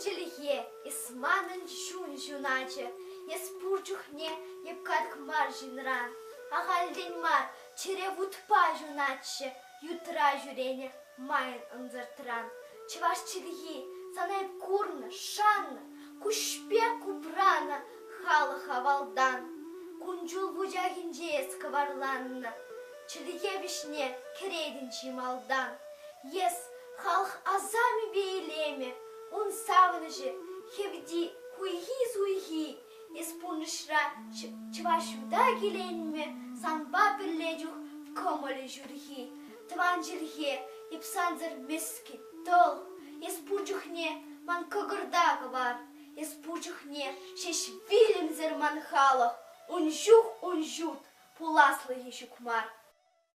чӗлхе, эс манӑн чун ҫуначӗ, эс пур чухне эп катӑк мар ҫынран. Ахальтен мар чӗре вутпа ҫунатчӗ, ютра ҫӳренӗ майӑн ӑнсӑртран. Чӑваш чӗлхи сана эп курнӑ, шаннӑ, куҫ пек упранӑ халӑх авалтан. Кун-ҫул вучахӗнче эс кӑварланнӑ, чӗлхе вӗҫне кӗретӗн чи малтан. Эс халӑх асамӗпе илемӗ, ун савӑнӑҫӗ, хевти, хуйхи-суйхи. Эс пурнӑҫра чӑваш юта киленме, санпа пӗрле чух кӑмӑлӗ ҫурхи. Тӑван чӗлхе, эп сансӑр мӗскӗн, тӑл. Эс пур чухне ман кӑкӑрта кӑвар. Эс пур чухне ҫеҫ вилӗмсӗр ман халӑх. Ун чух, ун ҫут, пуласлӑхӗ ҫук мар.